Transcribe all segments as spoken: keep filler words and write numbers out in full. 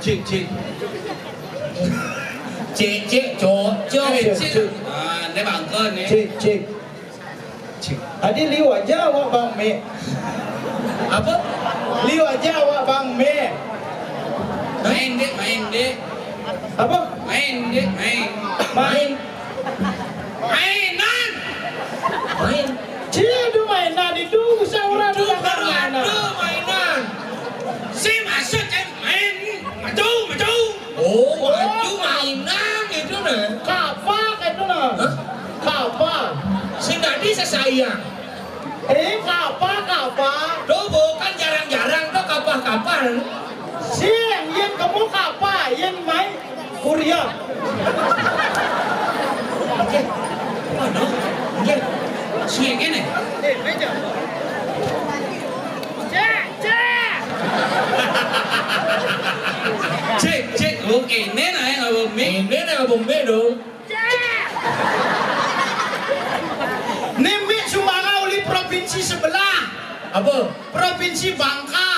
Cik, cik. Cik, cik, cocok. Eh, cik. Cik. Ah, ni bangka ni. Cik, cik. Cik. Adi liu aja awak Bang Mek. Apa? Liu aja awak Bang Mek. Main, Dek, main, Dek. Apa? Main, Dek, main. Main. Mainan. Main. Cie, ada mainan itu, usah orang tu baru mainan. Ada mainan. Si maksud kan main, maju, maju. Oh, maju mainan itu nah. Kapak itu nah. Hah? Kapak. Si tadi sesayang. Eh, kapak, kapak. Tuh, bukan jarang-jarang tuh kapak-kapak. Sing, yen kamu kapak, yen main kuria. Oke. Mana? Oke. Sing ini. Cek, cek. Cek, cek. Oke, ini nah yang abang Mek. Ini nah abang Mek dong. Ni mik sumbangan oleh provinsi sebelah. Apa? Provinsi Bangka.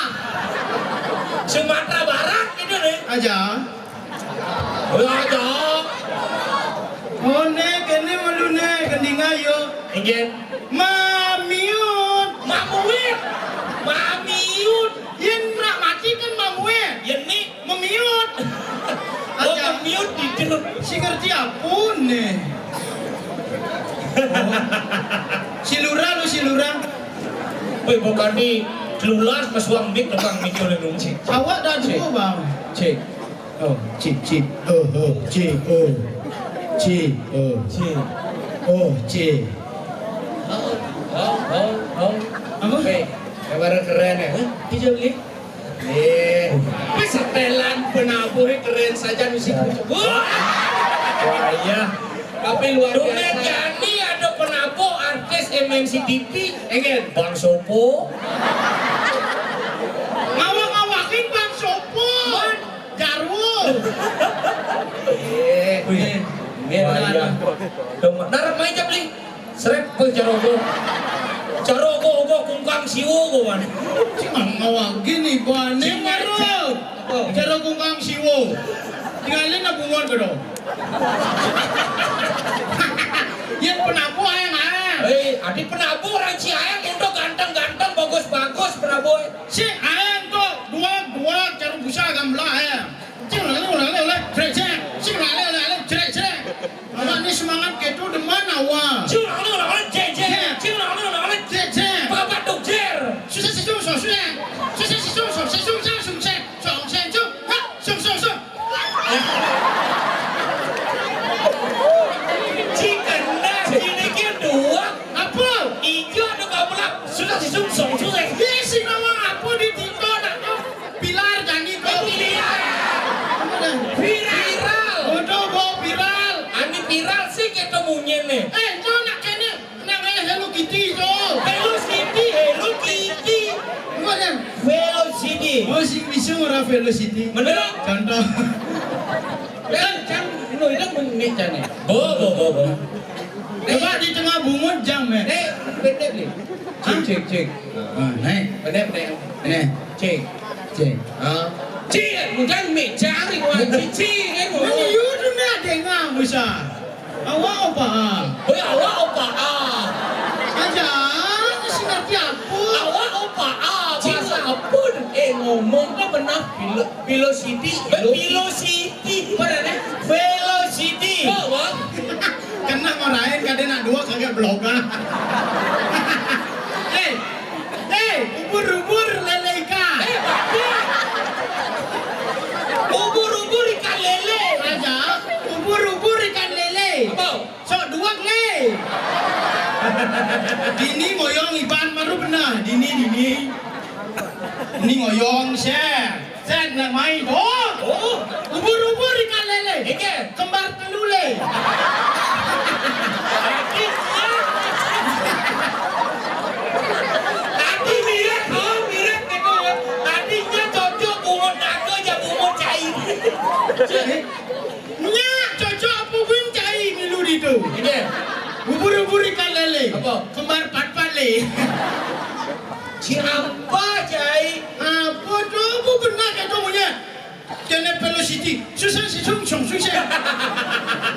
Sumatera Barat gitu ni. Aja. Oh, aja. Oh, ni kene malu ni gendinga yo. Inggih. Mamiut. Mamuit. Mamiut. Yen nak mati kan mamuit. Yen ni Memiut. Oh, aja. Memiut tidur. Si ngerti apa ni? Oh. Si lurah lu, si lurah. Weh, bukan di kelulas mas uang mik tebang mikir lu, Cik. Awak dah dua, Bang. Cik. Oh, cik, cik. Oh, oh, cik, oh. Cik, oh. Cik. Oh, cik. Oh, oh, oh, oh. Apa? Weh, kabar keren ya? Hah? Hijau beli? Eh, wis setelan penabuh keren saja mesti. Wah. Wah, iya. Tapi luar biasa. Jani ada penabuh artis M N C T V. Enggak, Bang Sopo. Ngawak-ngawakin Bang Sopo. Jarwo. Eh, wih. Wah, iya. Dong, nara main jam ni. Srek, weh, cara ogo. Cara ogo, ogo, kungkang siwo, ogo, wan. Cing, ngawak gini, bani. Cing, marut. Oh. Cara kungkang siwo. Tinggalin nak bungon ke dong. Yang penabuh ayang, ayang. Eh, adi penabuh orang Ciayang untuk ganteng-ganteng, bagus-bagus penabuh. Sing ayang tu, dua, dua, cara busa gambar ayang. Cing, lale, lale, lale, jrek, jrek. Cing, lale, lale, jrek, jrek. Awak ni semangat ketu demen awak. Cing, lale, lale, jrek, jrek. Cing, lale, lale, jrek, jrek. Bapak tu jer. Susah sisung, susah. Susah sisung, susah sisung, susah sisung, susah sisung, ha, sung, sung, sung. Cing, kena, cing, ni kira dua. Apa? Ijo ada kau pula. Susah sisung, sung, susah. Dia si nama apa di TikTok nak tu? Pilar jani ko. Pilar. Viral. Udah bawa viral. Ani viral sih kita munyin ni. Eh, kau nak kena, nak kena Hello Kitty tu. Hello Kitty, Hello Kitty. Bukan kan? Velocity. Oh, si bisa orang Velocity. Benar. Contoh. Kan, kan, no, itu munyin jani. Bo, bo, bo, bo. Coba di tengah bungut jam, eh. Eh, pendek ni. Cik, cik, cik. Ah, naik. Pendek, pendek. Naik. Cik. Cik. Ah. Cik, bukan mik cari orang cici kan. Mana you tu nak dengar, Musa? Awak opa ah. Hei, awak opa ah. Aja, si ngerti apa? Awak opa ah. Cik, bahasa apa? Eh, ngomong ke benar? Pilo-, velocity. Velocity. Apa dah ni? Velocity. Oh, wah. Kena marahin, kada nak dua kagak bloga. Eh, eh, ubur-ubur lele ikan. Eh, bagus. Ubur-ubur ikan lele. Aja, ubur-ubur ikan lele. Apa? Sok duak le. Dini ngoyong iban baru benar. Dini, dini. Ini ngoyong, share. Set nak main. Oh, oh, ubur-ubur ikan lele. Ike. Kembar telu le. Tadi dia. Tadi dia, oh, mirip gitu ya. Tadinya cocok bungut naga, ya bungut cair. Nya cocok apa pun cai milu ditu. Ide. Ubur-ubur ikan lele. Apa? Kembar pat-pat le. Siapa cai? Apa tu? Apa benar kata punya? Kena Siti, susah si sung sung susah.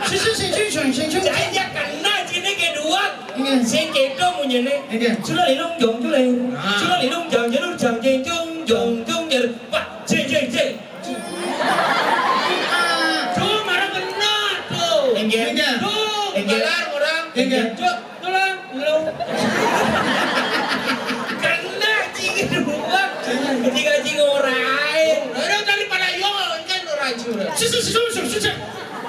Susah si sung sung sung sung. Jaya kena sini kedua. Iya. Sing keto munyene. Iya. Sula lilung jong juleng. Ah. Sula lilung jang jalur jang jeng jung jong jung jalur. Pak, jeng jeng jeng. Ah. Tuh, marah kena tuh. Iya. Iya. Tuh, iya. Galar orang. Iya. Tuh, Tulang, lu. Kena cing dua. Cing cing orang. Orang daripada yo kan orang curang. Susu susu susu susu.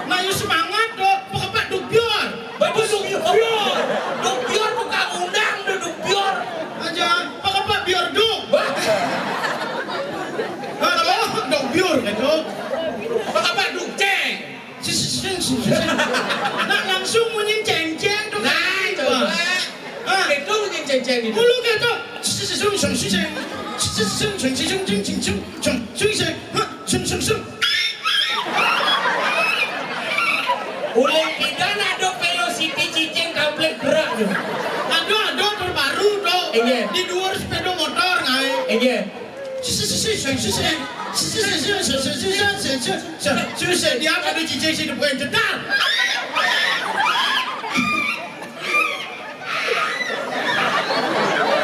Mayu semangat do. Pekepak dubior. Bagus dubior. Dubior tukang undang do dubior. Aja pekepak bior duk. Bah. Halo, duk bior gitu. Pekepak duk ceng. Sing, sing, sing, sing. Nah, langsung munyin ceng-ceng dong. Nah, coba. Ah. Itu munyin ceng-ceng itu. Mulu gitu. Sing, sing, sing, sing, sing. Sing, sing, sing, sing. Hah, sing, sing, sing. Ulih pidan ada velocity cicing kaplek gerak tu. Ada, ada terbaru tu. Iya. Di luar sepeda motor ngai. Iya. Dia ada cicing sih bukan jedar.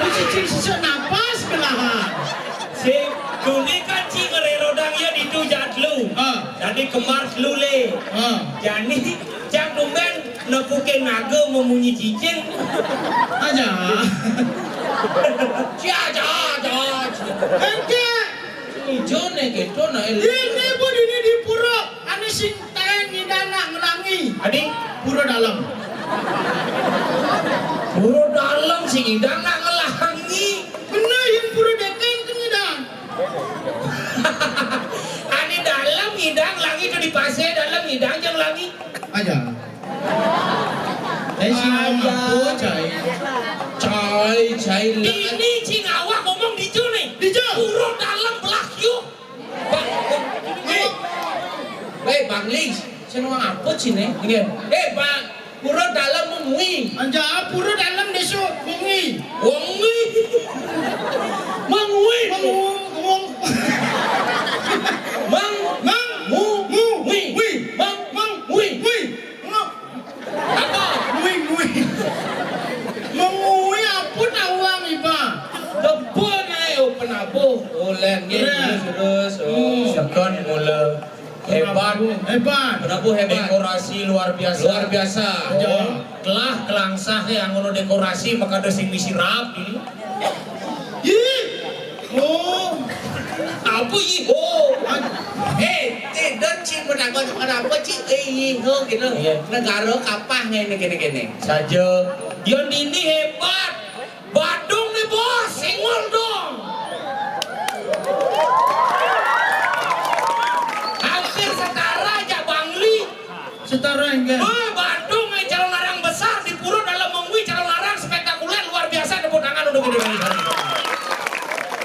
Cicing sisa napas belahan. Si Juni kan si ngererodang ya di tu jat lu. Ah. Jadi kemar lu le. Ah. Jadi cang tumben nepukin naga memunyi cicing. Aja. Cia, cia, cia, cia. Ente. Ijo ne gitu na el. Ini pun ini di pura. Ane sing taen ngidang nak ngelangi. Adi? Pura dalam. Pura dalam sing ngidang nak ngelangi. Bener yang pura deken ke ngidang. Ane dalam ngidang langi tu di pasir dalam ngidang jang langi. Aja. Cai sing ngomong apa, cai? Cai, cai lah. Ini sing awak ngomong di jo ni. Di jo. Pura dalam belah yo. Bang, eh, eh, Bang Lis, sing ngomong apa sih ni? Iya. Eh, Bang, pura dalam mengui. Anja, pura dalam desa mengui. Mengui. Mengui. Mengui. Mang, mang, mu, mu, wi, wi, mang, mang, wi, wi. Apa? Ngui, ngui. Mengui apa tawang iba? Debon ae, oh, penabuh. Oh, len, nggih, terus, terus. Oh. Hmm. Second mula. Hebat. Hebat. Penabuh hebat. Dekorasi luar biasa. Luar biasa. Ya. Oh, telah kelangsah ya ngono dekorasi, maka ada sing misi rap ini. Ih. Oh. Apa ih? Oh. Eh, eh, dan cing menambah kenapa cing? Eh, ih, oh, gitu. Iya. Negara kapah ngene, gini, gini. Saja. Yang ini hebat. Badung nih, Bos, sengol dong. Hampir setara aja Bangli. Setara enggak? Oh, Badung, eh, calon arang besar di Pura dalam mengui calon arang spektakuler luar biasa, tepuk tangan untuk Indonesia.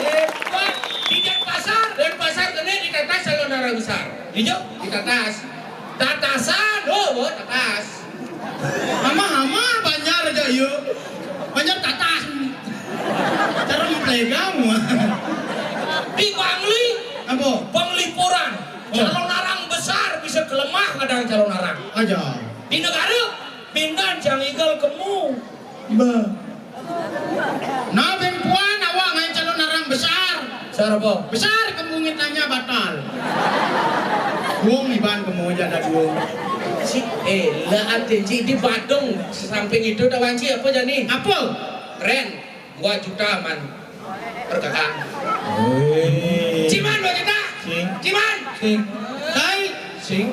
Hebat. Di Denpasar, Denpasar kene ditatas calon arang besar. Hijau? Ditatas. Tatasan. Oh, oh, tatas. Ama-ama Banjar aja yuk. Banjar tatas. Cara memplegam. Di Bangli. Apa? Penglipuran. Oh. Calon arang besar bisa kelemah kadang calon arang. Aja. Di negara pindan jang igal kemu. Ba. Nah, bempuan awak ngai calon arang besar. Besar apa? Besar kemungit nanya batal. Wong iban kemu aja ada dua. Si, eh, lah ada ji di Badung samping itu tawan ji apa jani? Apa? Keren. Dua juta man. Perkakang. Hei. Ciman dua juta. Sing. Ciman. Sing. Hai. Sing.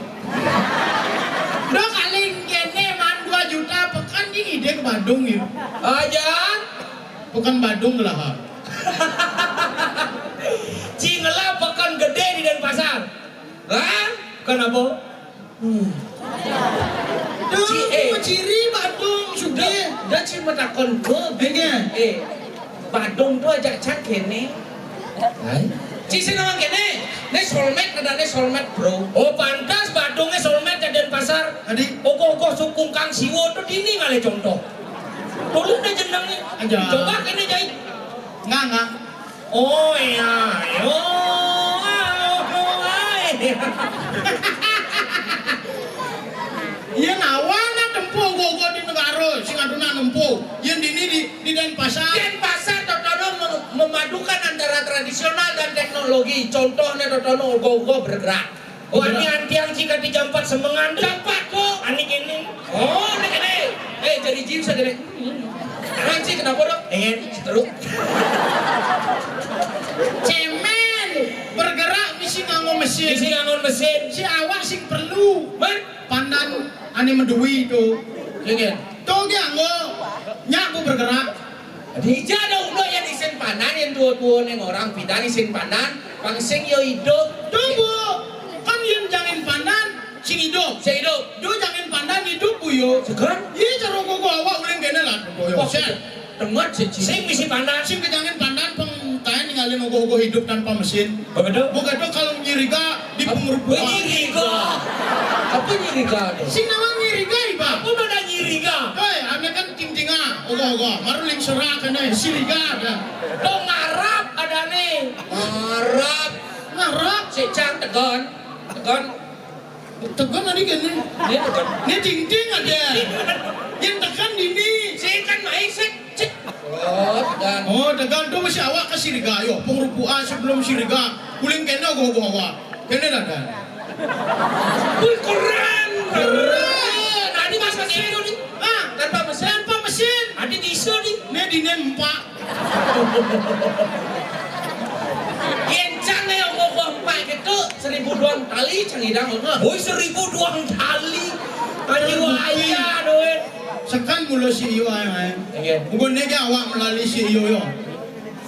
Dok aling kene man dua juta pekan di ide ke Badung ya. Ajan. Pekan Badung lah. Cingela pekan gede di Denpasar. Hah? Kenapa? Hmm. Dong, ci, eh. Ciri Badung sudah. Dah, dah ci matakon ke. Iya. Eh, Badung tu aja cak kene. Hai? Ci sing nawang kene. Ne solmet ada ne solmet, bro. Oh, pantas Badungnya solmet ya Denpasar. Adi? Ogoh-ogoh sukung Kang Siwo tu dini ngale contoh. Tolong deh jenengnya. Aja. Coba kene jai. Nggak, nggak. Oh iya, ayo. Oh, oh, ai. Yén awak nak tempuh ogoh-ogoh di negara, sing ado nak nempuh. Yén dini di, di Denpasar. Denpasar totono mem-, memadukan antara tradisional dan teknologi. Contohnya totono ogoh-ogoh bergerak. Oh, bergerak. Ini antiang jika di jampat semengan tu. Jampat tu. Ani kini. Oh, ini kini. Eh, jadi jin saja deh. Anci kenapa dok? Ingin seteruk. Cemen bergerak misi nganggo mesin. Misi nganggo mesin. Si awak sing perlu. Mer? Pandan ane medui tu. Ingin. Tu dia nggo nyak ku bergerak. Dija ada udah yang isin pandan, yang tua-tua neng orang pindah isin pandan, pang sing yo hidup. Tunggu. Kan yang jangin pandan sing hidup. Sing hidup. Duh, jangin pandan hidup, Bu, yo. Segan? Iya, cara ogoh-ogoh awak uling kene lah, Bu, yo. Wah, set. Dengar sih, Ci. Sing misi pandan. Sing kejangin pandan, peng kain ninggalin ogoh-ogoh hidup tanpa mesin. Begitu? Begitu kalau nyiriga di pengerupuan. Nyiriga. Apa nyiriga tu? Sing nama nyiriga, Iba. Apa mana nyiriga? Hei, ane kan ting-tinga, ogoh-ogoh. Maru ling serak kene, siriga ada. Dong ngarap ada nih. Ngarap. Ngarap. Si Cang tegon. Tegon. Tegon tadi kan ni. Dia tegon. Ni ting-ting ada. Yang tekan dini. Si kan main sik. Cik. Oh, tegon. Oh, tegon tu mesti awak ke siriga. Yo, pengerupuan sebelum siriga. Uling kena ogoh-ogoh awak. Kena dah, dah. Wih, keren. Keren. Nanti mas pakai itu nih. Ah, tanpa mesin. Tanpa mesin. Nanti diiso nih. Ni dini empak. Yen cang ayo ngomong empak gitu, seribu duang tali cang idang ngomong. Woi, seribu duang tali. Ayo ayah doe. Sekan mulu si iyo, ay, ay. Iya. Mungkin nege awak melalui si iyo, yo.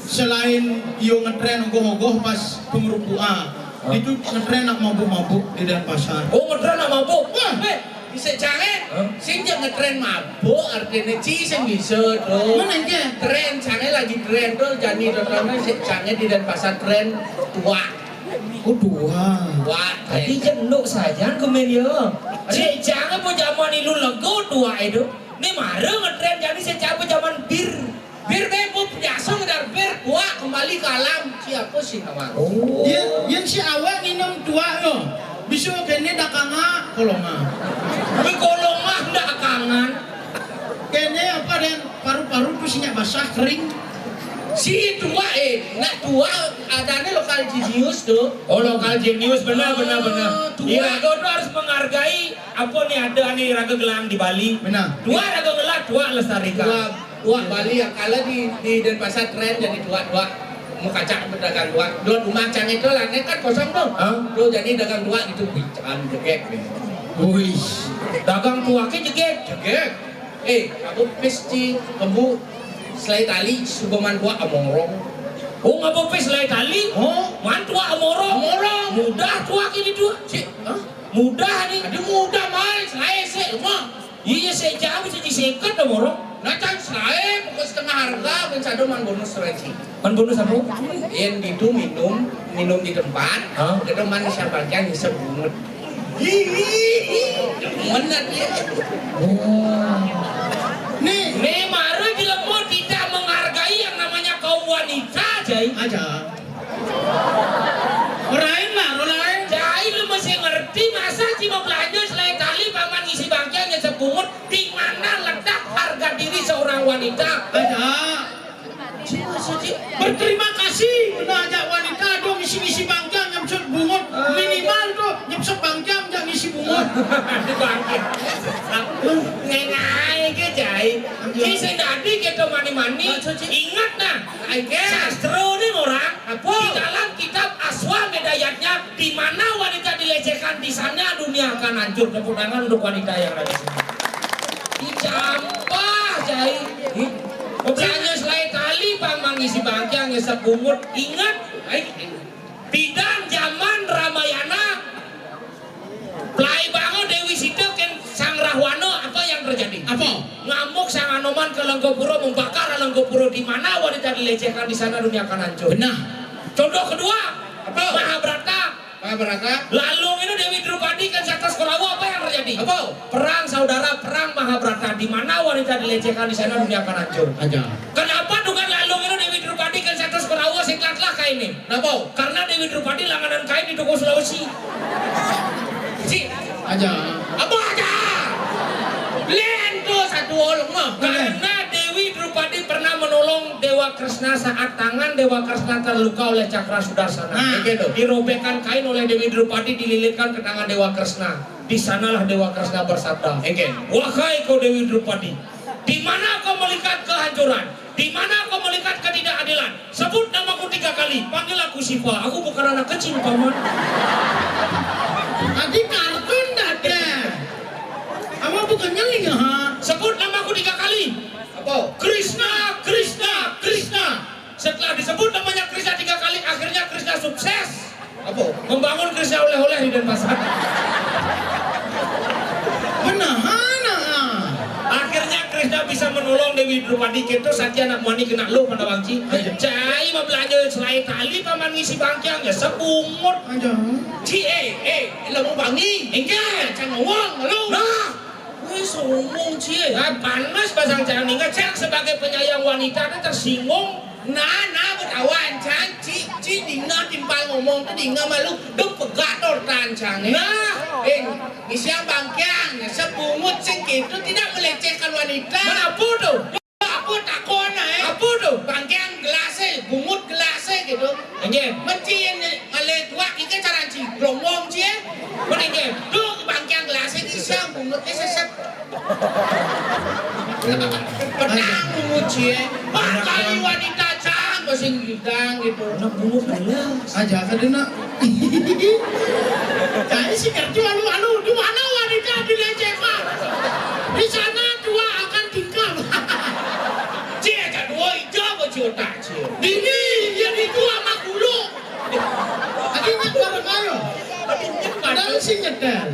Selain iyo ngetren ogoh-ogoh pas pengerupuan, itu ngetren nak mabuk-mabuk di Denpasar. Oh, ngetren nak mabuk? Wah. Eh, bisa cange? Hah? Sing je ngetren mabuk, artinya ci sing bisa tuh. Mana ke? Tren, cange lagi tren tuh, jani tuh, sing cange di Denpasar tren tua. Oh, tua. Tua, tren. Tapi jenduk saja kemen yo. Cik, jangan pun zaman ilu lego tua itu. Ni mara ngetren jani sejak zaman bir. Bir bebuk biasa ngedar bir, tuak kembali ke alam. Siapa sih nama? Oh. Yen, yen si awak nginem tuak yo. Bisa kene dakanga kolonga. Kolonga ndak kangan. Kene apa den paru-paru tu sinya basah kering. Si tuak eh, nak tuak adanya lokal jenius tu. Oh, lokal jenius, benar, benar, benar. Tuak. Iraga tu harus menghargai apa ni ada ni raga gelang di Bali. Benar. Tuak raga gelang, tuak lestarikan. Tuak. Wah, Bali yang kalah di, di Denpasar tren jadi tuak-tuak. Mau kacak pedagang tuak. Dua rumah cang itu lah, ini kan kosong tuh. Hah? Tuh jadi dagang tuak gitu, wih, jangan jegek nih. Wih, dagang tuaknya jegek. Jegek. Eh, aku pis ci, kembu, selai tali, sugoman tuak amorong. Oh, ngapa pis selai tali? Oh. Man tuak amorong? Amorong. Mudah tuak ini tuak. Cik, hah? Mudah nih. Aduh, mudah, Mai. Selai sih, mah. Iya, sejam siji seket dah borong. Nah, cang selae, pokok setengah harga, ben sado man bonus selae ci. Man bonus apa? Yen gitu minum, minum di tempat, hah? Gitu man siapa aja ngisep bungut. Hihihi. Mana dia? Oh. Nih, nih, mara jelema tidak menghargai yang namanya kaum wanita, Jai. Aja. Orang lain lah, orang lain. Jai lu mesti ngerti, masa cuma belanja selai tali, paman ngisi bangkiang ngisep bungut, di mana letak harga diri seorang wanita? Ada. Cik, masa cik? Berterima kasih, kena ajak wanita, dong ngisi-ngisi bangkiang ngisep bungut. Ah. Minimal tu, ngisep bangkiang, jangan ngisi bungut. Di bangkiang. Ngenai ke, Jai. Iya. Ki sing dadi kita mani-mani. Masa cik? Ingat nah. Sastra ni orang. Apa? Di dalam kitab Aswamedayatnya, di mana wanita dilecehkan, di sana dunia akan hancur. Tepuk tangan untuk wanita yang ada di sini. Dicampah, Jai. Ih, bukannya selai tali, Bang, mangisi bangkiang, ngisep bungut. Ingat, baik. Bidang zaman Ramayana, Plai bangun Dewi Sita ken Sang Rahwana, apa yang terjadi? Apa? Ngamuk Sang Hanoman ke Lengkopuro, membakar Lengkopuro. Di mana wanita dilecehkan, di sana dunia akan hancur. Benar. Contoh kedua, apa? Mahabharata. Mahabharata. Lalung ini Dewi Drupadi ken Satas Korawa, apa yang terjadi? Apa? Perang saudara, perang Mahabharata. Di mana wanita dilecehkan, di sana dunia akan hancur. Aja. Kenapa dengan lalung ini Dewi Drupadi ken Satas Korawa sing telah kain ini? Kenapa? Karena Dewi Drupadi langganan kain di toko Sulawesi. Apa aja? Lento satu orang mah. Karena Dewi Drupadi pernah menolong Dewa Kresna saat tangan Dewa Kresna terluka oleh cakra sudarsana. Nah. Oke, tuh. Dirobekkan kain oleh Dewi Drupadi, dililitkan ke tangan Dewa Kresna. Di sanalah Dewa Kresna bersabda, Oke. "Wahai kau Dewi Drupadi, di mana kau melihat kehancuran? Di mana kau melihat ketidakadilan? Sebut namaku tiga kali, panggil aku Siva. Aku bukan anak kecil, Paman." Tadi kartun dah ada. Apa bukannya lihat? Sebut namaku tiga kali. Apa? Krishna, Krishna, Krishna. Setelah disebut namanya Krishna tiga kali, akhirnya Krishna sukses. Apa? Membangun Krishna oleh-oleh di Denpasar. Benar, nah. Akhirnya Krishna bisa menolong Dewi Drupadi. Kita saja anak muani kena lu pada bangci. Ayo. Cai mau belanja selai tali paman ngisi bangkiang ya sebungut. Ayo. Ci, eh, eh, lamun wangi. Enggak, cang ngomong lu. Nah. Wis ngomong, Ci. Ah, panas pasang cang ninga, cang sebagai penyayang wanita tuh tersinggung. Nah, nah, betawan, cang, Ci, Ci, dina timpal ngomong tuh dinga malu, duk pegat ortan, cang, eh. Nah. Eh, ngisiang bangkiang, sebungut sing gitu tidak melecehkan wanita. Kenapa tuh? Apa takon, eh? Apa tuh? Bangkiang gelas, eh, bungut gelas, eh, gitu. Nggih. Mesti ini ngalih tuak iki caran Ci, glomong Ci, eh. Mending nggih. Duh, bangkiang gelas iki siang bungut, eh, sesep. Petang bungut Ci, eh. Wah, kali wanita cang, kok sing gidang gitu. Anak bungut gelas. Aja kadena. Jadi si kerja anu, anu, di mana wanita dilecehkan? Di sana dua akan tinggal. Cie, aja dua hijau apa cie otak cie? Dini, ya itu sama gulu. Tadi ingat bareng ayo. Padahal si nyetel.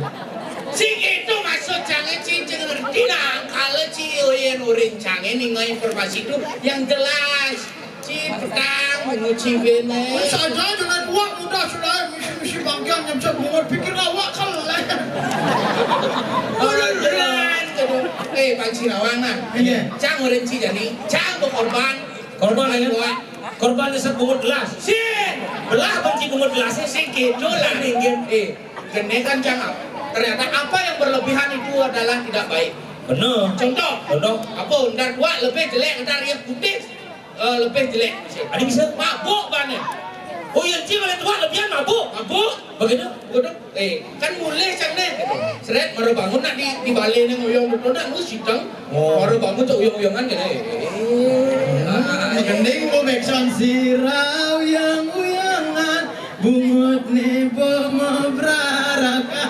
Si itu maksud cangé ci, ci ngerti nah, kalau ci oyen uring cangé ninga informasi itu yang jelas. Ci petang, nguci bene. Wis aja jangan kuat mudah sudah misi-misi bangkian nyemsep bungut pikir awak keleh. Orang keren gitu. Eh, panci rawang nah. Iya. Cang orang ci jadi, cang berkorban. Korban ya? Korban nyesep bungut gelas. Sin. Belah benci bungut gelasnya sing gitu lah nih. Eh, gene kan cang apa? Ternyata apa yang berlebihan itu adalah tidak baik. Bener. Contoh. Contoh. Apa? Ntar gua lebih jelek, ntar dia putih. Eh, lebih jelek. Ada bisa? Mabuk banget. Oh iya, Ci, kalau tua lebihan mabuk. Mabuk. Begitu? Begitu. Eh, kan mulih cang deh. Seret, baru bangun nak di, di balai nih nguyong betul nak lu sidang. Oh. Baru bangun tuh uyong-uyangan gitu. Eh, ah, gending mau backsound sirau yang uyangan bungut nih mau berarakan.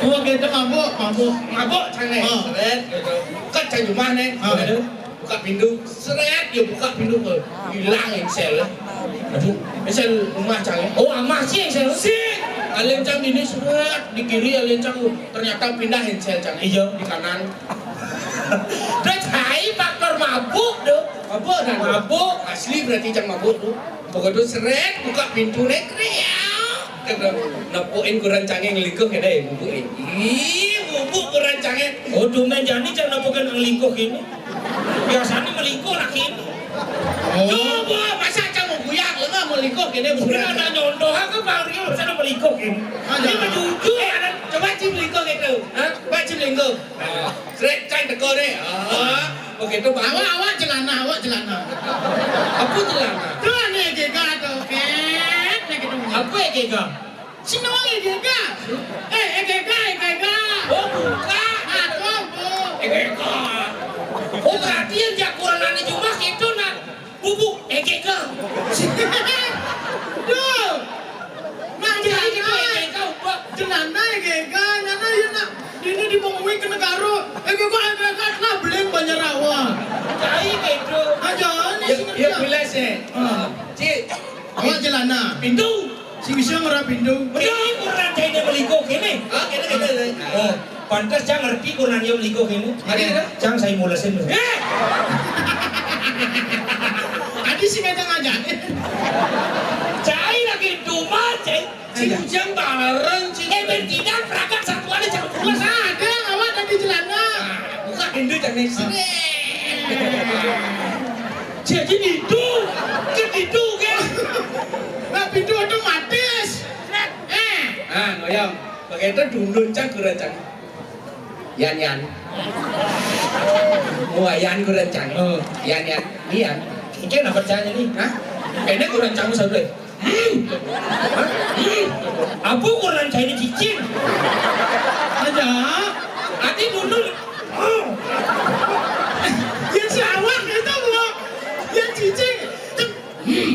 Oh, gitu mabuk, mabuk. Mabuk cang deh. Oh. Seret, gitu. Kan cang rumah nih. Oh. Gitu. Buka pintu, seret, dia buka pintu, hilang engsel. Aduh, engsel rumah cang ya. Oh, amah sih engsel. Sih, alencang ini seret di kiri, alencang ternyata pindah engsel cang. Iya. Di kanan. Udah cai faktor mabuk tuh. Mabuk dan mabuk asli berarti cang mabuk tuh. Pokoknya seret buka pintu nih, kriak. Kata, nepukin kuran cangé ngelingkuh kene ya, bubukin. Ih, bubuk kuran cangé. Oh, tumben jani cang nepukin ngelingkuh ini. Biasanya melingkuh lagi ini. Oh. Coba, masa cang mau guyak, lenga melingkuh kene, bukan ada nyontoh, aku Bang Rio, masa ada melingkuh ini. Ada. Ini jujur, ada. Coba ci melingkuh gitu. Hah? Coba ci melingkuh. Sret, cang teko nih. Ah, begitu bagus. Awak, awak celana, awak celana. Apa celana? Tuh, nih, Gega tuh. Ket, nih, gitu. Apa ya, Gega? Sing nawang ya, Gega. Eh, eh, Gega, eh, Gega. Oh, bukan. Nah, tuh, Bu. Eh, Gega. Oh, berarti yang jakuranannya cuma gitu, nah. Bubuk, eh, Gega. Duh. Nah, jadi gitu, eh, Gega, ubah. Celana, eh, Gega. Nyana, ya, nak. Ini dibawa ke negara. Eh, Gega, eh, Gega. Nah, beling banyak rawa. Cai gitu. Aja, ini ya, sih ya, ngerti. Jelas, eh. Ah. Ci. Awak celana. Pintu. Sing bisa ngora pintu. Betul, kurang cai dia melingkuh ini. Ah, gitu, gitu. Oh. Pantas cang ngerti kurang dia melingkuh ini. Ada, ada. Cang saya mulesin. Eh! Tadi sih ngajak-ngajakin. Cai lagi duma, cai. Ci bujang bareng, ci. Eh, ben tidak, perangkat satu ada cang pulas. Nah, ada yang awak tadi celana. Nah, buka pintu, cang nih. Ah. Jadi itu, ke itu, kan? Nah, pintu otomatis. Eh. Ah, ngoyong. Itu dundun cang kurencang. Yan, yan. Wah, yan kurencang. Oh. Yan, yan. Yan. Iki nak percaya nih. Hah? Ini kurencang sadulé. Hmm. Hah? Hmm. Apa kurencang ini cicing? Ada. Ati dundun. Oh. Ya si awak itu, Bu. Ya cicing. Hmm.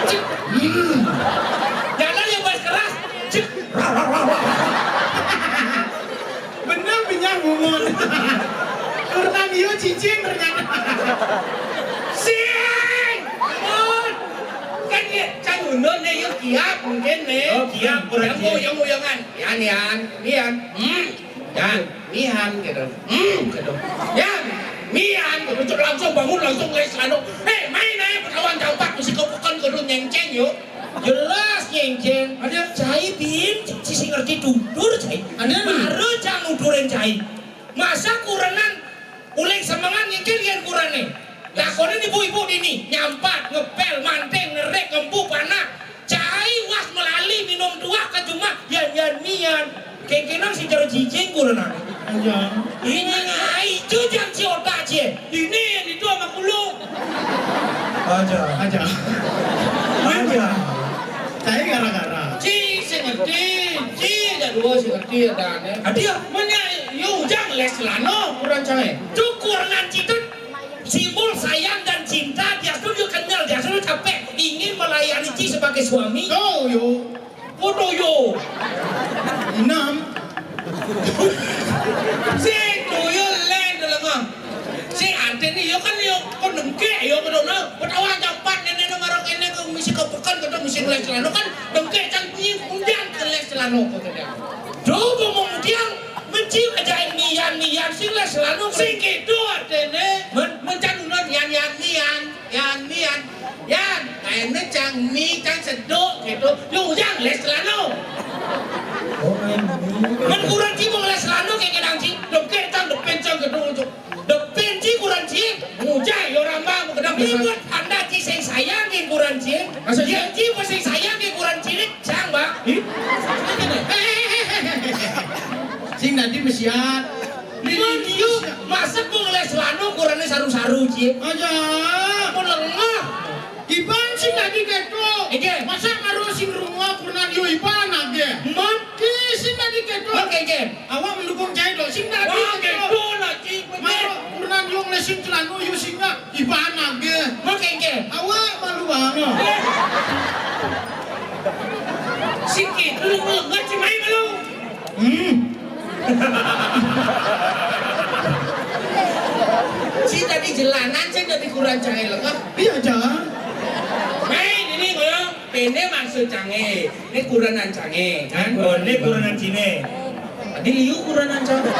Cek. Hmm. Jalan yang bahas keras. Cek. Bener punya bungut. Kurang dia cicing ternyata. Sing. Bungut. Kan dia cang undun nih, yuk kiap mungkin nih. Oh, kiap, kurang yang kiap. Goyang-goyangan. Yan, yan, yan. Hmm. Yan, mihan gitu. Hmm, gitu. Yan, mihan gitu. Terus langsung bangun, langsung lés anu. Hei, main aja, Betawi Cang Empat, mesti kepukan kudu nyengceng yuk. Jelas nyengceng. Ada cai bin, sisi ngerti tutur cai. Ada. Baru cang nuturin cai. Masa kurenan uling semengan ngikir yén kurane. Takonin ibu-ibu dini, nyampat, ngepel, manting, ngerik, ngempu, panak. Cai was melali minum tuak ke cuma yan-yan mian. Kengkenang si jero cicing kurena. Iya. Ini ngai jujang si otak cie. Ini yang itu sama kulo. Aja. Aja. Aja. Cai gara-gara. Ci, sing ngerti. Ci, ada dua sing ngerti, ada aneh. Adia. Mana, yo, ujang les lano, kurang cai. Cukur nanti tuh. Simbol sayang dan cinta, dia tuh dia kenyal, dia tuh capek, ingin melayani Ci sebagai suami. Tuh, yo. Foto yo. Enam. Sing tuh yo lén dalam ah. Sing anté nih yo kan yo kok dengkek yo kena na. Betawi Cang Empat nenek na marok enek ke misi ke pekan kata misi les celana kan dengkek cang nyi undian ke les celana kok kena. Coba mau undian mencium aja nian nian sing les celana sing gitu artinya. Men- Mencan undun yan yan nian. Yan, yan, yan, kainnya cang mi, cang seduk gitu. Yo, ujang les celana. Oh, main. Men kurang ci mau les celana kayak gedang ci. Depin cang, depin cang gedung untuk. Depin ci kurang ci. Mujai yo rambang mau gedang. Ini buat anda ci sing sayang ki kurang ci. Maksudnya? Yang ci sing sayang ki kurang ci ni cang, Bang. Ih? Sing nanti mesiat. Mun yu, masa ku ngeles lanu kurane saru-saru, Ci? Aja. Mun lengah. Iban sing dadi keto. Ege. Masa maru sing rungo kurnan yu iban age. Mati sing dadi keto. Oke, oke. Awak mendukung cai do. Sing dadi keto. Wah, keto lah, Ci. Maru kurnan yu ngeles sing celanu yu sing nggak. Iban age. Oke, oke. Awak malu banget. Sing keto lu lengat, Ci, main malu. Hmm. Ci tadi jelanan, Ci tadi kurang cangé lengah. Iya, Cang. Hei, ini koyo pene maksud cangé. Ini kuranan cangé, kan? Oh, ini kuranan Cine. Tadi liu kuranan cangé.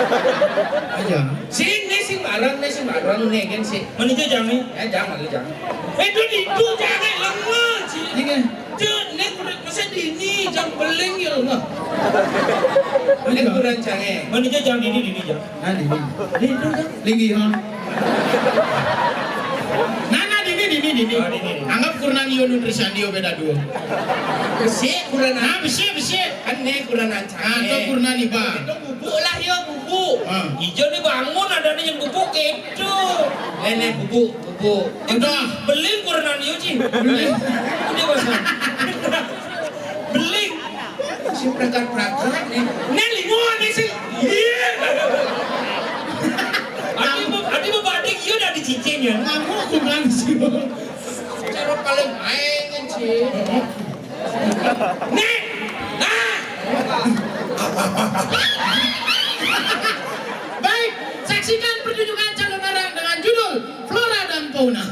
Aja. Sing, ini sing bareng, ini sing bareng, ini kan sih. Mana itu cangé? Ya, jangan, jangan. Eh, itu, itu cangé lengah, Ci. Ini kan? Cuk, nek udah masa dini jam beling ya Allah. Nek kurang cangé. Mana aja jam dini, dini jam. Nah, dini. Dini tu kan. Linggi, ha. Nah, nah, dini, dini, dini. Oh, dini, dini. Anggap kurnan iyo nutrisandi beda dua. Besik kurang. Nah, besik, besik. Kan nek kurang cangé. Ah, tu kurnan iba. Itu bubuk lah ya, bubuk. Ah. Ijo ni bangun ada ni yang bubuk itu. Nenek bubuk. Bu, udah. Beling kurang yo, Ci. Beling. Udah, Mas. Beling. Si prakat-prakat nih. Nih, limo nih sih. Iya. Adi mau, adi mau badik, iya udah dicicing ya. Kamu kurang sih. Cara paling main, Ci. Nih. Nah. Baik, saksikan pertunjukan calon orang dengan judul Flora dan Fauna.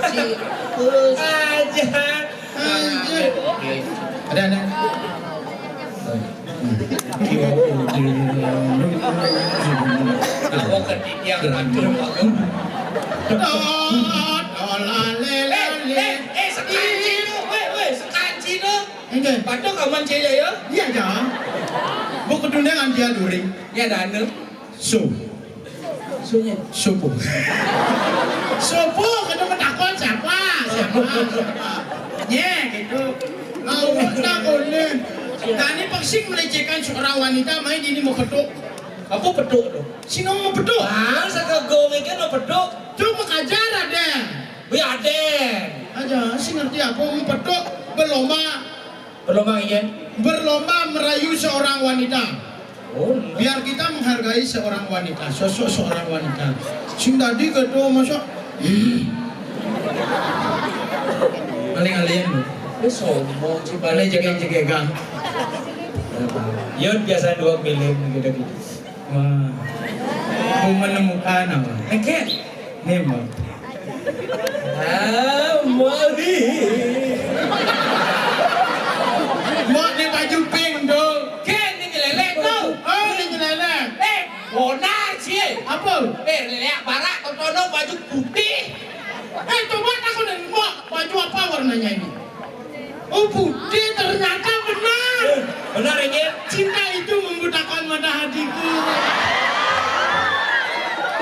Sirkus. Aja. Aja. Ada, ada. Awak kan yang atur. Dot, dot, la, le, la, eh, le. Eh, eh, sekanci tu. Weh, weh, sekanci tu. Enggak. Patut kawan cewek ya? Iya, Cang. Bu kedundang dia during. Ya, dana. So. Sonya. Sopo. Sopo, kena menakon siapa? Siapa? Siapa? Nye, gitu. Awak tak boleh. Nah, ini pasti melecehkan seorang wanita, main ini mau petuk. Apa petuk tu? Sino mau petuk? Ah, saka gong iki no petuk. Cuma kajar ada. Wih, ada. Aja, sing ngerti apa mau petuk, berlomba. Berlomba, iya. Berlomba merayu seorang wanita. Oh, iya. Biar kita menghargai seorang wanita, sosok seorang wanita. Sing tadi ketua masuk. Hmm. Paling alien tu. Dia sombong, cuma balik jegek-jegek kan. Yo biasa dua milim gitu-gitu. Wah. Aku menemukan apa? Oke. Ni, Mbok. Ah, mari. Mbok, ni baju pink tu. Ken, ni nyelelek tu. Oh, ni nyelelek. Eh, bonar, Cil. Apa? Eh, lelek barak, tono baju putih. Eh, coba takut, Mbok, baju apa warnanya ini? Oh, putih, ternyata benar. Eh, benar, Injil. Cinta itu membutakan mata hatiku.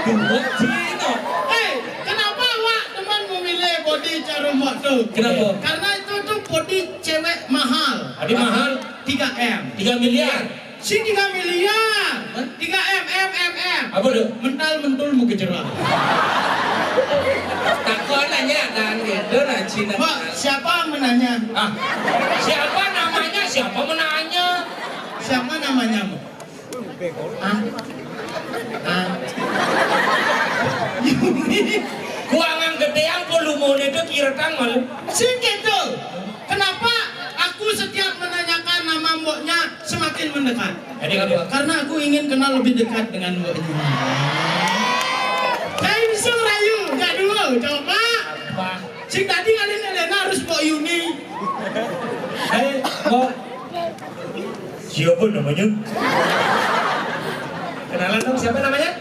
Duh, cinta. Eh, kenapa awak teman memilih body jarum waktu? Kenapa? Karena itu tuh body cewek mahal. Ada mahal? Tiga M. Tiga miliar. Si tiga miliar. Hah? Tiga M, M, M, M. Apa tu? Mental mentul muka jerah. Takut nanya dan gitu lah Cina. Pak, siapa menanya? Ah, siapa namanya? Siapa menanya? Siapa namanya? Ah? Ah? Kuangan gede yang volume itu kira tang malu. Sing gitu. Kenapa aku setiap menanyakan nama mboknya semakin mendekat? Jadi apa? Karena aku ingin kenal lebih dekat dengan mboknya. Saya bisa merayu, enggak dulu, coba. Wah. Sing tadi kali Elena harus Mbok Yuni. Hai, Mbok. Siapa namanya? Kenalan dong, siapa namanya?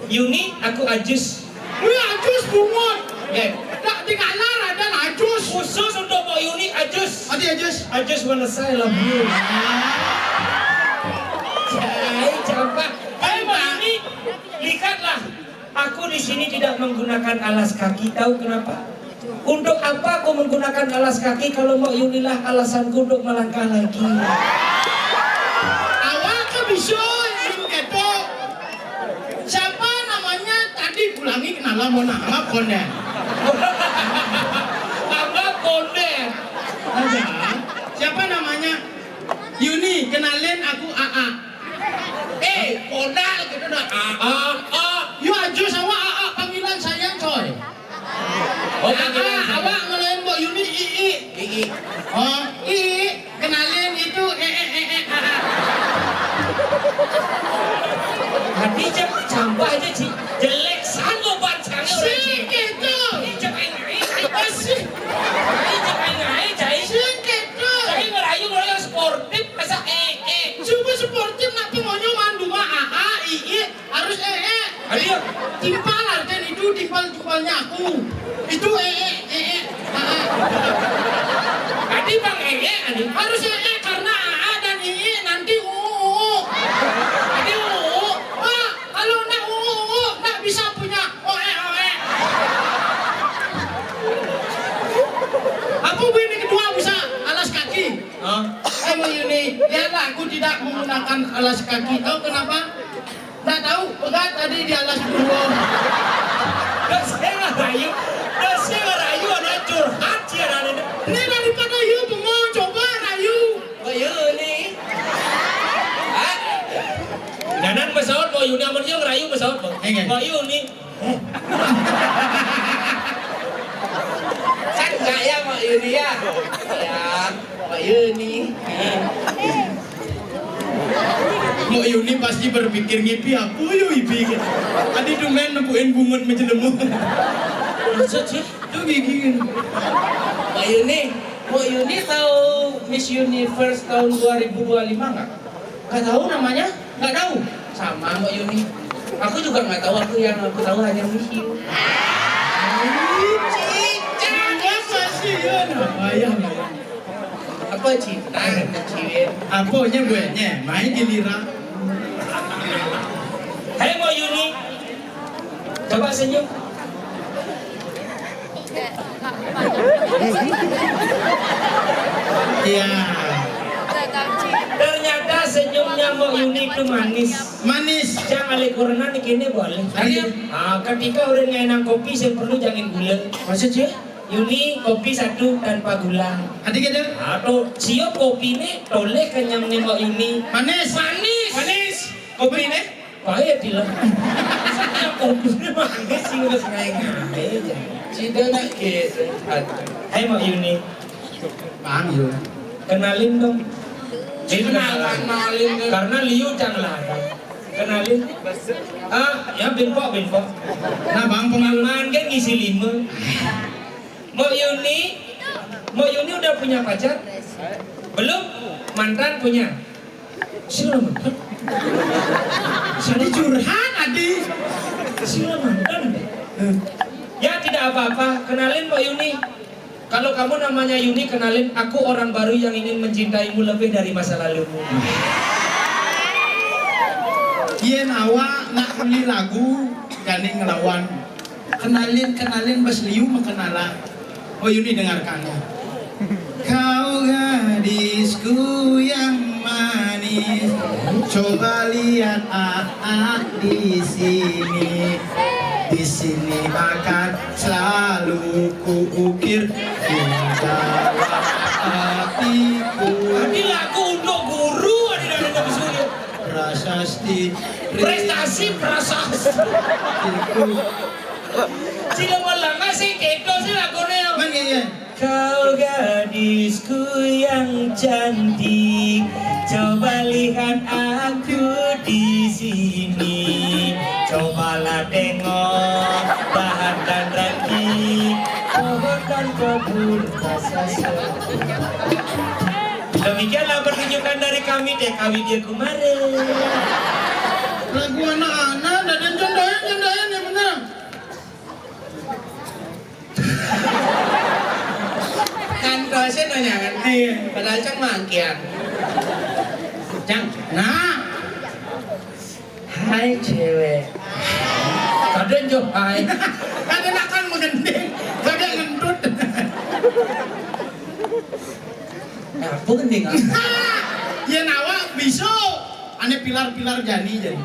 Yuni, aku Ajus. Wih, Ajus bungut. Eh. Tak dikalar ada Ajus. Khusus untuk Mbok Yuni, Ajus. Adi Ajus. Ajus wanna say I love you. Hai, coba. Hai, Mbok Yuni, lihatlah. Aku di sini tidak menggunakan alas kaki. Tahu kenapa? Untuk apa aku menggunakan alas kaki kalau Mbok Yunilah alasanku untuk melangkah lagi? Awak ke bisa, Yun Keto. Siapa namanya? Tadi ulangi kenalan, mohon maaf, Konden. Tambah Konden. Ada. Siapa namanya? Yuni, kenalin aku Aa. Eh, Konden gitu dah. Aa, Aa. Yo, Ajus, awak Aa, panggilan sayang, coy. Oh, panggilan sayang. Awak ngelain Mbok Yuni, Ii. Ii. Oh, Ii, kenalin itu, eh, eh, eh, eh, Aa. Tadi cek sampah aja, Ci. Jelek san lo bancangnya orang, Ci. Sing gitu. Ini cek aing, aing, aing. Masih. Ini cek aing, aing, cai. Sing gitu. Cai ngerayu, ngerayu yang sportif, masa eh, eh. Coba sportif, nak pengonyo mandu mah, Aa, Ii. Harus ee. Ayo. Timpal artinya itu, timpal-timpalnya aku. Itu ee, ee, aa. Tadi Bang Ee, aduh. Harus ee karena aa dan ii nanti uu, uu. Tadi uu. Pak, kalau nak uu, uu, nak bisa punya oe, oe. Apa bu ini kedua bisa alas kaki? Hah? Eh, Mbok Yuni, lihatlah aku tidak menggunakan alas kaki. Tahu kenapa? Nggak tahu, pegat tadi di alas burung. Dah saya ngerayu, dah saya ngerayu, ada curhat sih, ada ini. Ini daripada you bengong, coba rayu. Oh, iya nih. Hah? Jangan pesawat, Mbok Yuni, amun dia ngerayu pesawat, Bang. Iya. Mbok Yuni. Kan enggak ya, Mbok Yuni ya? Ya, Mbok Yuni. Mbok Yuni pasti berpikir, "Ngipi apa yo ipi?" Tadi tumben nempuin bungut menjelemu. Maksud sih? Tuh gigi. Mbok Yuni, Mbok Yuni tahu Miss Universe tahun dua ribu dua lima nggak? Nggak tahu namanya? Nggak tahu? Sama Mbok Yuni. Aku juga nggak tahu, aku yang aku tahu hanya Miss You. Apa sih, ya? Apa ya? Apa cinta, ciwin? Apanya buatnya? Main giliran. Hai, Mbok Yuni. Coba senyum. Iya. Ternyata senyumnya Mbok Yuni itu manis. Manis. Jang alé kurenan kéné boleh. Artinya? Ah, ketika udah ngenang kopi, sing perlu jangan gula. Maksudnya? Yuni, kopi satu tanpa gula. Adi gitu? Atau siup kopi nih, toleh kenyang nih Mbok Yuni. Manis. Manis. Manis. Kopi nih? Pahit lah. Kopi nih manis sih, udah sengaja. Sida nak gitu. Hai Mbok Yuni. Bang Yun. Kenalin dong. Ini kenalan. Kenalin dong. Karena liu jangan larang. Kenalin. Ah, ya, bin Pok, bin Pok. Nah, Bang, pengalaman kan ngisi lima. Mbok Yuni, Mbok Yuni udah punya pacar? Belum? Mantan punya? Sila mantan. Jadi curhat, Adi. Sila mantan. Ya, tidak apa-apa. Kenalin Mbok Yuni. Kalau kamu namanya Yuni, kenalin, aku orang baru yang ingin mencintaimu lebih dari masa lalumu. Yén awak nak uli lagu, gandéng ngelawan. Kenalin, kenalin, bas liu makenalan. Oh, Yuni, dengarkan ya. Kau gadisku yang manis, coba lihat Aak di sini. Di sini akan selalu kuukir di dalam hatiku. Tadi lagu untuk guru, ada dari Nabi Surya. Prasasti. Prestasi, prasasti. Sila melanga sih, keto sih lagunya. Mana ya? Kau gadisku yang cantik, coba lihat aku di sini. Cobalah tengok bahan dan ranting, pohon dan kebun rasa segar. Demikianlah pertunjukan dari kami, T K W dia kemarin. Lagu anak-anak, dan contohnya, contohnya yang benar. Kan dosen nanya kan? Iya. Padahal cang mangkian. Cang. Nah. Hai cewek. Kadang jo hai. Kadang akan menggending. Kadang ngentut. Apa gending? Ya nawa bisa. Ané pilar-pilar jani jadi.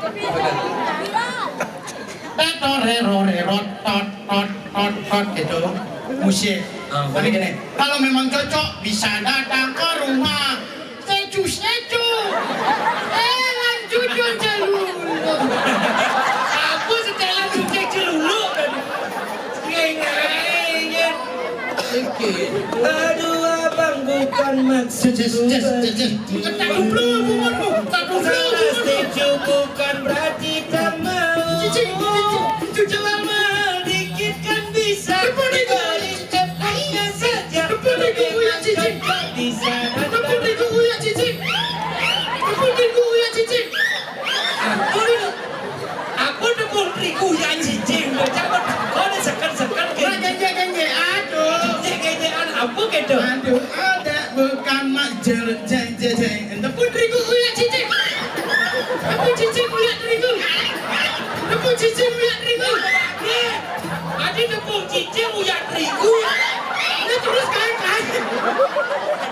Tetor rero rero tot tot tot tot gitu. Musik. Ah, tapi gini, kalau memang cocok bisa datang ke rumah. Secu secu. Eh, lanjut yo celulu. Apa setelan cucek celulu? Ngai-ngai, ya. Oke. Aduh, abang bukan maksud. Ces, ces, ces, ces. Bukan tak dulu, bukan, bukan tak dulu, bukan. Setuju bukan berarti tak mau. Cici, cici, cici, cici. Lama dikit kan bisa. Depan itu. Beri cepatnya saja. Depan itu, Uya, cici. Di sana. Depan itu, Uya, cici. Depan itu, Uya, cici. Aduh. Apa tepung terigu ya cicing? Kau ni sekan-sekan ke. Nah, genjek-genjek, aduh. Genjek-genjekan apa gitu? Aduh, ada bukan mak jer, jeng, jeng, jeng. Tepung terigu uyak cicing. Tepung cicing uyak terigu. Tepung cicing uyak terigu. Ada tepung cicing uyak terigu. Ini terus kain-kain.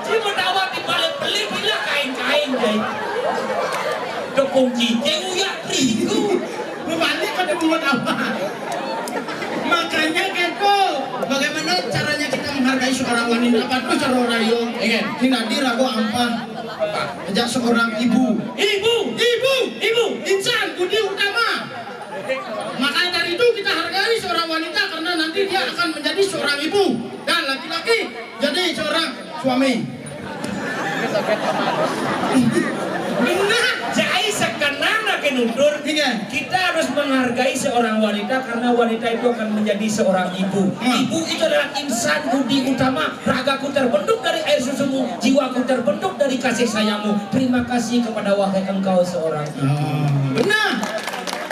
Cuma tawa di balik beli bila kain-kain, guys. Tepung cicing uyak terigu. Bebalik pada buat apa? Makanya kepo. Bagaimana caranya kita menghargai seorang wanita? Apa tuh cara orang yo? Iya. Sing dadi rago ampa. Ajak seorang ibu. Ibu, ibu, ibu. Insan budi utama. Makanya dari itu kita hargai seorang wanita karena nanti dia akan menjadi seorang ibu dan laki-laki jadi seorang suami. Benar, jai sekenang nak nutur. Iya. Kita harus menghargai seorang wanita karena wanita itu akan menjadi seorang ibu. Hmm. Ibu itu adalah insan budi utama. Ragaku terbentuk dari air susumu, jiwaku terbentuk dari kasih sayangmu. Terima kasih kepada wahai engkau seorang ibu. Oh. Benar.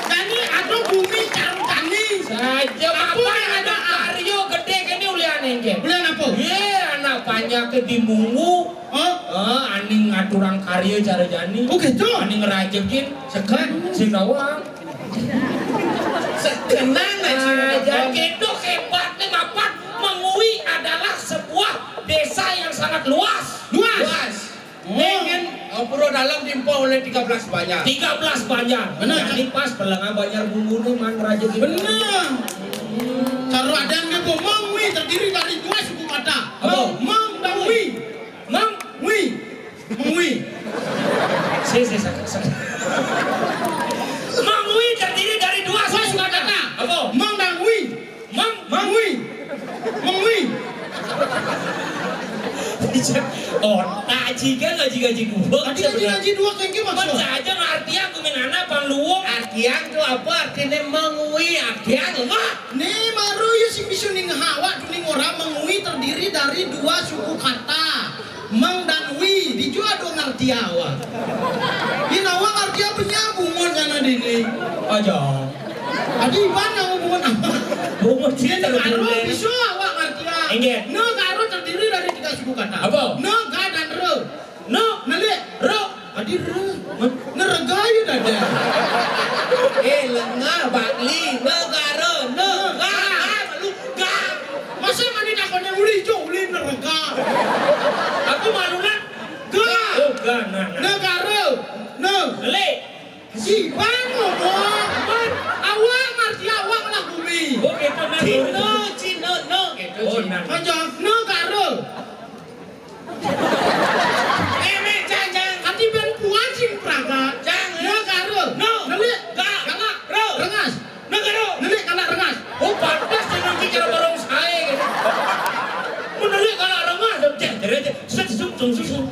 Tani atau bumi taruh tani. Saja apa yang ada karyo gede kene ulian engke. Ulian apa? Ye, anak banyak ke di mungu. Oh? Ah, aning ngaturang karya cara jani. Oh, gitu? Aning ngerajekin sekan sing nawang. Sekenan aja. Nah, jadi itu hebatnya mapan Mengwi adalah sebuah desa yang sangat luas. Luas. Luas. Oh. Dengan Pura Dalam diempuh oleh tiga belas banjar. Tiga belas banjar. Benar. Jadi pas pelengan banjar bumbunya man raja gitu. Benar. Cara ada yang dia mengwi terdiri dari dua suku kata. Apa? Meng dan wi. Meng? Wi. Mengwi. Si, si, si, si. Mengwi terdiri dari dua suku kata. Apa? Meng dan wi. Mang, mangui. Mangui. Oh, tak jika ngaji-ngaji dua. Tadi ngaji-ngaji dua kengke maksud. Saja ngarti aku minana pang luwung. Artian tu apa artinya mangui? Artian lemah. Ni baru ya sing bisa ning hawa tu ning orang mangui terdiri dari dua suku kata. Mang dan wi, dijua dong ngarti awak. Di nawa ngarti apa nya bungut sana dini. Aja. Adi iban yang bungut apa? Bungut sih. Negara bisa awak ngarti. Inggih. Negara terdiri dari tiga suku kata. Apa? Nega dan re. Ne, nelik, re. Adi re. Nerega ya dada. Eh, lengah, Bangli, negara, nega, ah, malu, ga. Masa mani takonnya uli jo, uli nerega. Aku malu nak. Ga. Oh, ga, nah, nah. Negara. Ne. Nelik. Si Bang ngomong. Man, awak ngarti awak lah bumi. Oh, gitu, nah. Cina, Cina, no, gitu, oh, Cina. Nah. Aja, negara. Eh, meh, jang, jang. Ati ben puan sing praga. Jang. Negara. No. Nelik. Ga. Galak. Ro. Rengas. Negara. Nelik galak rengas. Oh, pantas dia nanti cara barang saya gitu. Menelik galak rengas. Jang, jang, jang. Set, set, set, set, set.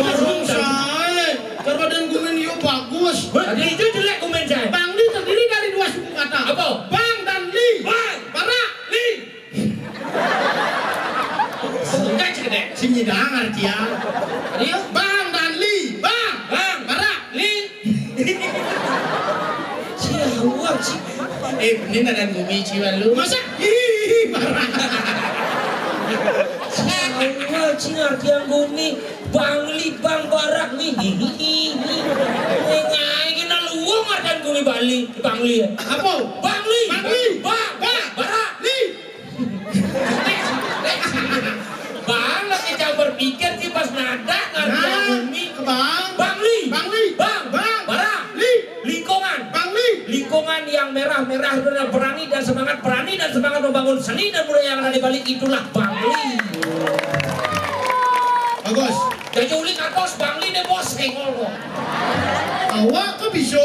Baru saya, cara dan gumen yo bagus. Hah? Tadi itu jelek gumen saya. Bangli terdiri dari dua suku kata. Apa? Bang dan li. Bang. Barak. Li. Enggak cedek. Sing nyidang artian. Tadi ya? Bang dan li. Bang. Bang. Barak. Li. Siapa sih? Eh, bener ada gumi ciwan lu. Masa? Ih, parah. Siapa sih ngarti yang gumi? Bangli, Bang Barak nih. Hihihi. Ngai kena luwung ngarti yang gumi Bali, Bangli ya. Apa? Bangli. Bangli. Bang. Bang. Barak. Li. Bang, lagi jam berpikir sih pas nada ngarti yang gumi. Kebang. Bangli. Bangli. Bang. Bang. Barak. Li. Lingkungan. Bangli. Lingkungan yang merah-merah itu adalah berani dan semangat, berani dan semangat membangun seni dan budaya yang ada di Bali, itulah Bangli. Bagus. Jadi uli katos Bangli deh bos, sengol kok. Awak ke bisu.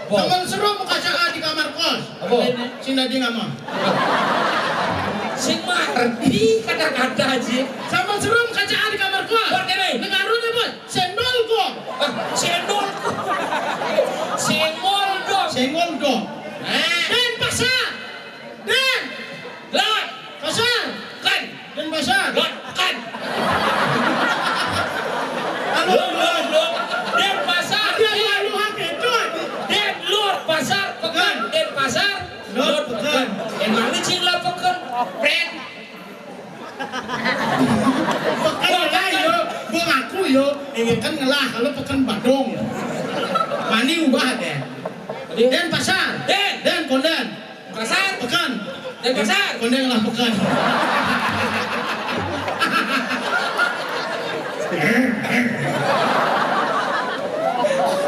Wah. Taman seru mengkaca di kamar kos. Apa? Sing dadi ngama? Sing ngerti kata-kata aja. Sama serem kacaan di kamar gua. Buat kene. Negara nih, Bos. Sendol gua. Ah, sendol. Sengol dong. Sengol dong. Nah. Denpasar. Den. Lah. Pasar. Kan. Denpasar. Lah, kan. Halo, Lur, Lur, Lur. Denpasar. Dia lalu hak itu. Den, Lur, pasar, pekan. Kan. Denpasar. Lur, pekan. Emang ini cing lah pekan. Pren. Pekan lah, yo. Gua ngaku, yo. Ini kan ngelah, kalau pekan Badung. Mani ubah deh. Denpasar. Den. Den, konden. Pasar. Pekan. Denpasar. Konden lah pekan.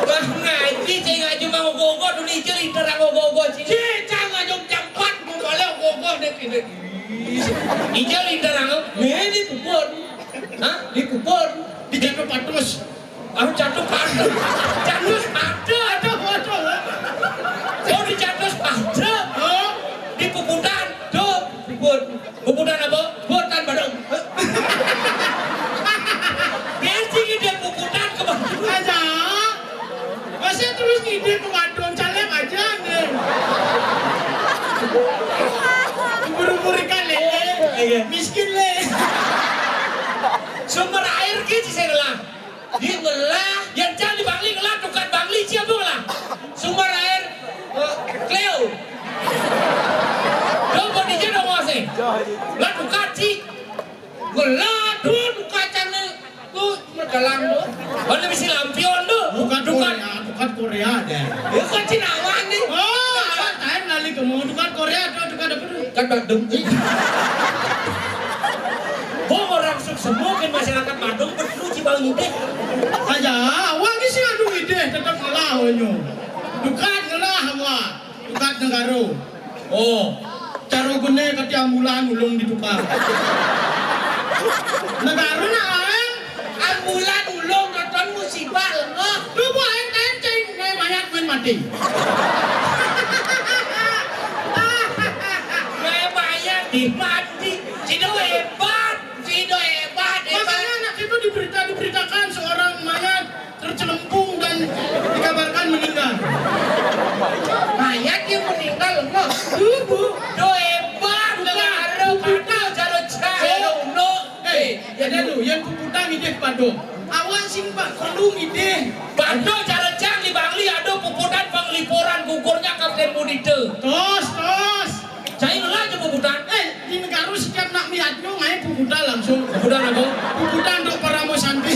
Wah, ngaji, cing, aja mau gogo, dulu ijel, inter, mau gogo, cing. Cing, cang, aja jam empat, mau balik gogo, dek, dek. Ijel, inter, mau. Nih, di pupur. Hah? Di pupur. Di jatuh patus. Aku jatuh patus. Jatuh patus. Aduh, aduh. Oh, di jatuh patus. Oh. Di puputan. Tuh, puput. Puputan apa? Puputan Badung. Biar sih dia puputan ke Badung. Aja. Masa terus ngide ke Badung, caleg aja nih. Umur-umur ikan lele. Iya. Miskin le. Sumber air gitu saya lah. Di ngelah, yang cang di Bangli ngelah, tukar Bangli, siapa ngelah? Sumber air, eh, Cleo. Dong, kondisi dong, Mas, eh. Lah, tukar, Ci. Ngelah, tuh, tukar, cang, tuh, merdalang, tuh. Mana bisi lampion, tuh. Bukan tukar. Korea, bukan Korea, deh. Bukan Cina, nih. Oh, lain lali kamu. Tukar Korea, tuh, tukar apa, tuh? Kan Badung, Ci. Oh, orang semua kan masyarakat Badung, betul, Ci. Aja, awak ni sing adu idih tetep ngelah onyo. Dukat ngelah awak. Dukat negaro. Oh, caro gune kati ambulan ulung ditukar. Negaro nak lain. Ambulan ulung nonton musibah lengah. Lu buat kain-kain cai ngai mayat main mati. Ngai mayat di mati. Cino hebat. Cino hebat, hebat. Makanya anak itu di berita diberitakan seorang mayat tercelempung dan dikabarkan meninggal. Mayat yang meninggal, noh. Tubuh. Do hebat, negaro, padahal caro cai, caro uno. Eh, ya dah lu, yang puputan idih pado. Awak sing bak perlu idih. Pado caro cai di Bangli ado puputan penglipuran gugurnya Kapten Mudita. Tos, tos. Cai ngelah aja puputan. Eh, di negaro setiap nak miat nyo ngai puputan langsung. Puputan apa? Puputan untuk para musanti.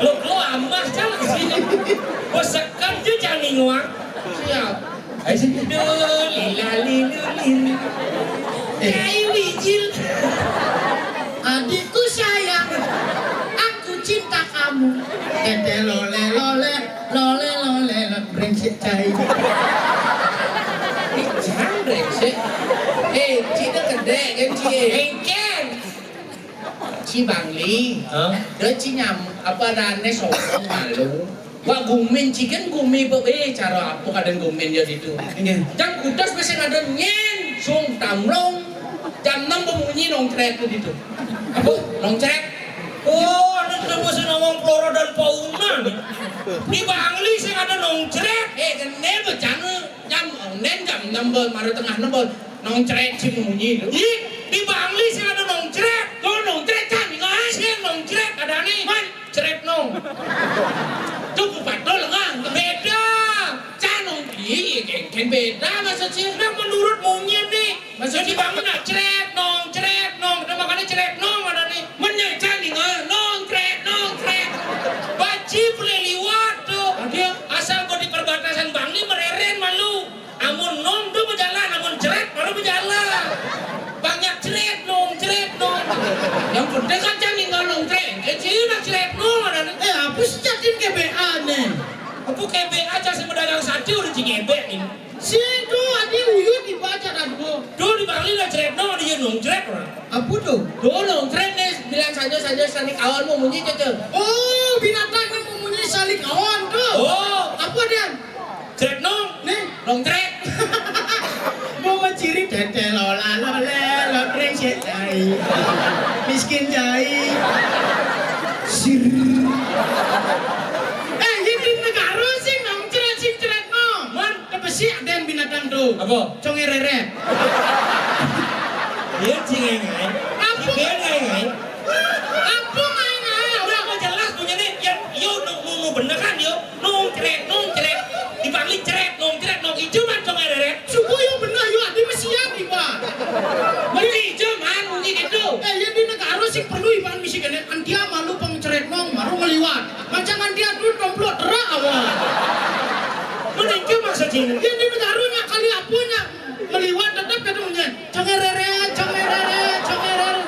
Lo, lo amah jalan sini. Besekan je jani nguang. Siap. Ayo sini. Dulilali dulil. Eh. Cai wijil. Adikku sayang, aku cinta kamu. Tete lole lole, lole lole, lo brengsek cai. Ih, jangan brengsek. Eh, cina kedek kan cie. Engken. Ci Bangli. Hah? Dia ci nyam, apa adane songkong malu. Wah, gumin ciken gumi be, eh, cara apa kadang gumin dia ditu. Inggih. Jam kudas mesti ada nyen, sung tamlong. Jam enam bemunyi nongcret tu ditu. Apa? Nongcret. Oh, anu tu mesti ngomong flora dan fauna ni. Ni Bangli sing ada nongcret. Eh, kene becana. Jam onden jam enam belas, mara tengah enam belas. Nongcret si munyi tu. Ih, di Bangli sing ada nongcret. Lo nongcret kan, ngai? Sing nongcret ada ni. Man, cret nong. Tu kupat lo lengang. Beda. Can nong, ih, kan beda maksud sih. Nah, menurut munyi ni. Maksud di Bangli nak cret nong, cret nong. Nah, makanya cret nong ada ni. Menyai can ngai, nongcret, nongcret. Baci boleh liwat tu. Ada. Asal kau di perbatasan Bangli mereren malu. Amun nong tu bejalan, amun cret baru bejalan. Banyak cret nong, cret nong. Yang penting kan jangan tinggal nong cret. Eh, cina cret nong ada ni. Eh, apa sih jatin K B A ni? Apa K B A aja si pedagang sate udah cigebek ni. Si tu adi uyut dibaca dan tu. Tu di Bangli lah cret nong, dia nong cret orang. Apa tu? Tu nong cret ni bilang saja saja sani kawan mau munyi cece. Oh, binatang ni mau munyi salik kawan tu. Oh. Apa dia? Cret nong. Nih, nong cret. Mau menciri tete lola lole lo kresek cai. Miskin cai. Sir. Eh, ini negara sih nong cret sih cret nong. Man, tepesi ada binatang tu. Apa? Conge reret. Dia cingai ngai. Apa? Dia ngai ngai. Apa ngai ngai? Udah mau jelas punya ni. Ya, yo nong nong bener kan yo. Nong cret, nong cret. Di Bangli cret, nong cret, nong ijo man dong ereret. Suku yo bener yo, adi mesian iba. Mesti ijo man, ini gitu. Eh, ya di negara sih perlu iban misi kene. Antia malu pengcret nong, baru meliwat. Macam antia tu tomplok terak awal. Mana itu maksudnya? Ya di negara nya kali apa nya meliwat tetap kata punya. Cengerere, cengerere, cengerere.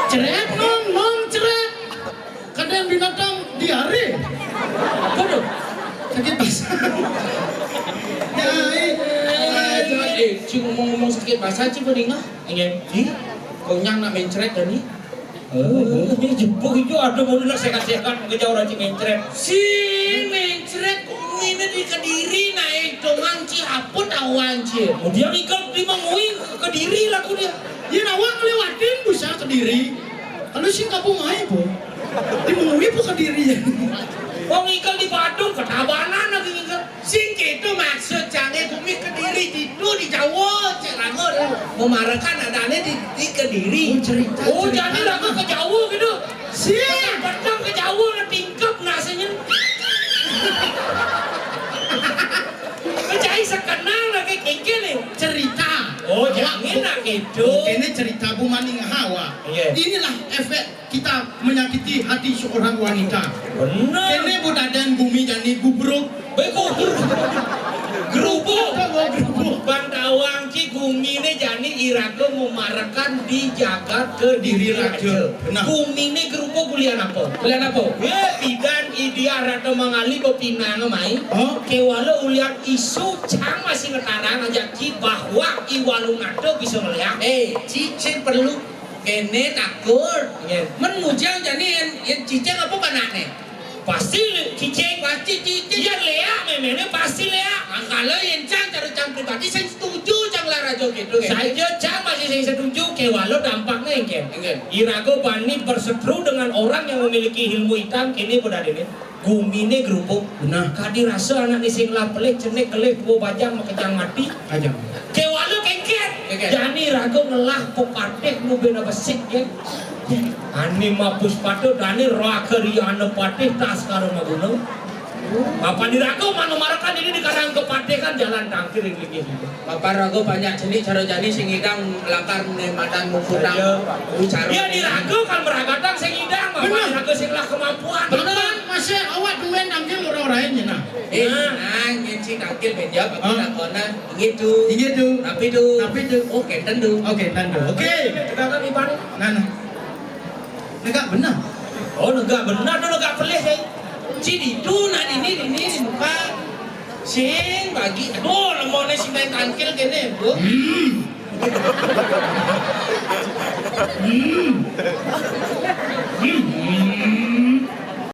Cret nong, nong cret. Kadang binatang diare. Aduh, sakit basah. Ya, eh. Eh, cuma, eh, cuma ngomong-ngomong sakit basah, cuma dingah. Iya. Ih, konyang nak main cret dah ni. Oh, ini jebuk itu ada mau nak sehat-sehat, mengejar orang cik main cret. Si main cret, ini di Kediri naik, cuman ci apa tawan ci. Oh, dia ikut di Mengui, Kediri laku dia. Yen awak nglewatin busa Kediri. Kalau sing kampung ae, po. Di Mengwi po Kediri. Wong ikel di Badung, ketabanan lagi ngikel. Sing gitu maksud jange bumi Kediri ditu di Jawa, cek langur. Memarakan adane di, di Kediri. Oh, cerita, oh, cerita. Jadi lagu ke Jawa gitu. Sing. Petang ke Jawa, tingkep nasinya. Kecai sekenal lagi kikil nih. Cerita. Oh, jangan nak gitu. Ini cerita bu maning hawa. Iya. Inilah efek kita menyakiti hati seorang wanita. Benar. Kene bu dadan gumi jani gubruk. Baik, gubruk. Gerubuk. Gerubuk. Bantawang ki gumi ne jani Raga mamarekan di jagat Kediri Raja. Nah. Guminé grupo gulian apa? Gulian apa? Wéh, bidan Ida Ratu Mangali bepinang mai. Oh. Kéwala ulian isu cang masih ngetarang aja ki bahwa I Walunata bisa ngeliak. Eh, cicing perlu kéné takut. Nggih. Men ngujang jani yén, yén cicing apa panakné? Pasti cicing. Pasti cicing. Yén léak, méméné pasti léak. Nah, kalau yén cang cara cang pribadi, sing setuju cang lah raja gitu. Saja cang masih sing setuju, kéwala dampakné, nggih. Nggih. Iraga bani berseteru dengan orang yang memiliki ilmu hitam, kéné pada déné. Guminé grupo. Benar. Kadi rasa anakné sing lah pelih, cenik kelih, tua bajang, makejang mati. Aja. Kéwala kéngkén. Kéngkén. Jani raga ngelah pepatih nu bena besik, ya. Ani mapus patut, ani raga riana patih, tas karo maguna. Apa diraga mana marakan ini di kadang kepatih kan jalan tangkir yang linggih. Bapak raga banyak jenis cara jani sing ngidang lakar né madan muputang. Iya. Bicara. Iya, diraga kan meragatan sing ngidang, apa diraga sing lah kemampuan. Bener, masih awak duwe nangkil orang lain ya, nah. Eh, nah, ngenci tangkil meja, bagi. Hah? Takona, inggih tu. Inggih tu. Tapi tu. Tapi tu. Oh, kénten tu. Oh, kénten tu. Oke. Kita kan ibarat. Nah, nah. Negak benar. Oh, negak benar tu, negak pelih, eh. Ci ditu, nah, dini, dini, di muka. Sing bagi. Aduh, lemoné sing main tangkil kéné, Bu. Hmm. Hmm. Hmm.